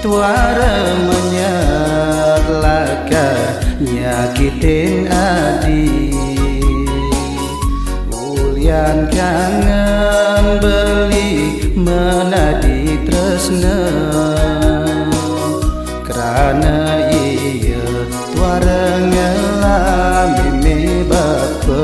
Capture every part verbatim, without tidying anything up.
Tuara menyat lakar nyakitin adi. Ulian kangen beli menadi tresna. Krana iya tuara ngelah mimi bapa.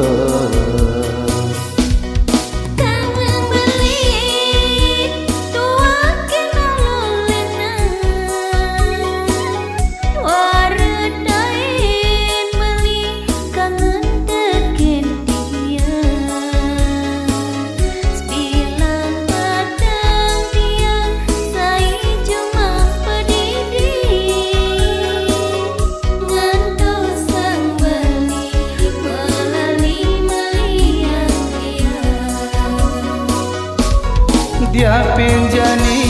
Dia pinjani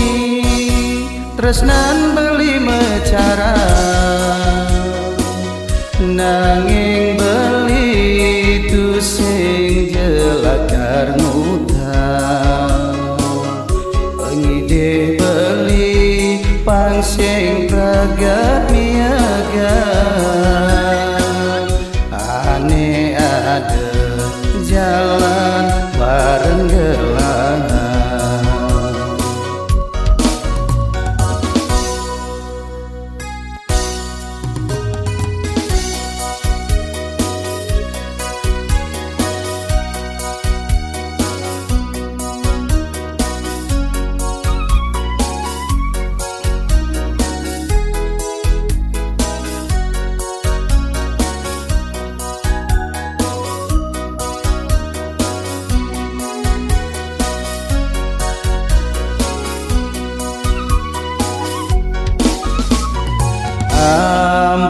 tresnan beli mecara, nanging beli tusing jelakar ngutang. Pengidih beli pangsing pragat miaga. Ane ada jalan bareng gelangan.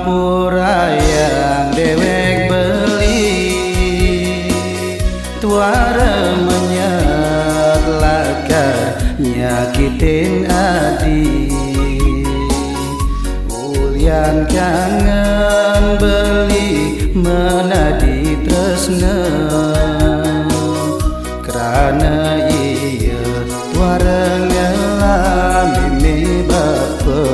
Ampurayang dewek beli, tuara menyat lakar nyakitin adi. Ulian kangen beli menadi tresna. Krana iya tuara ngelah mimi bapa.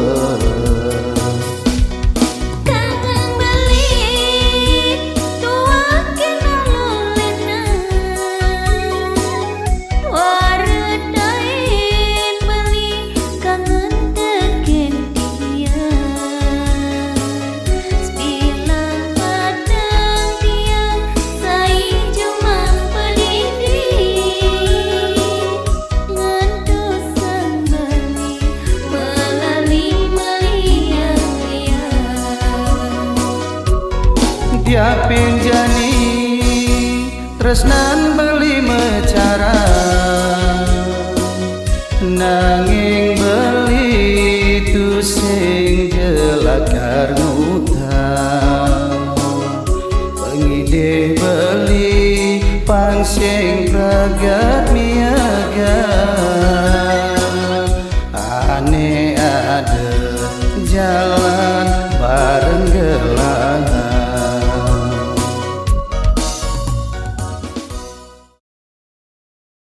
Dia pinjani tresnan beli mecara, nanging beli tusing jelakar ngutang. Pengidih beli pangsing pragat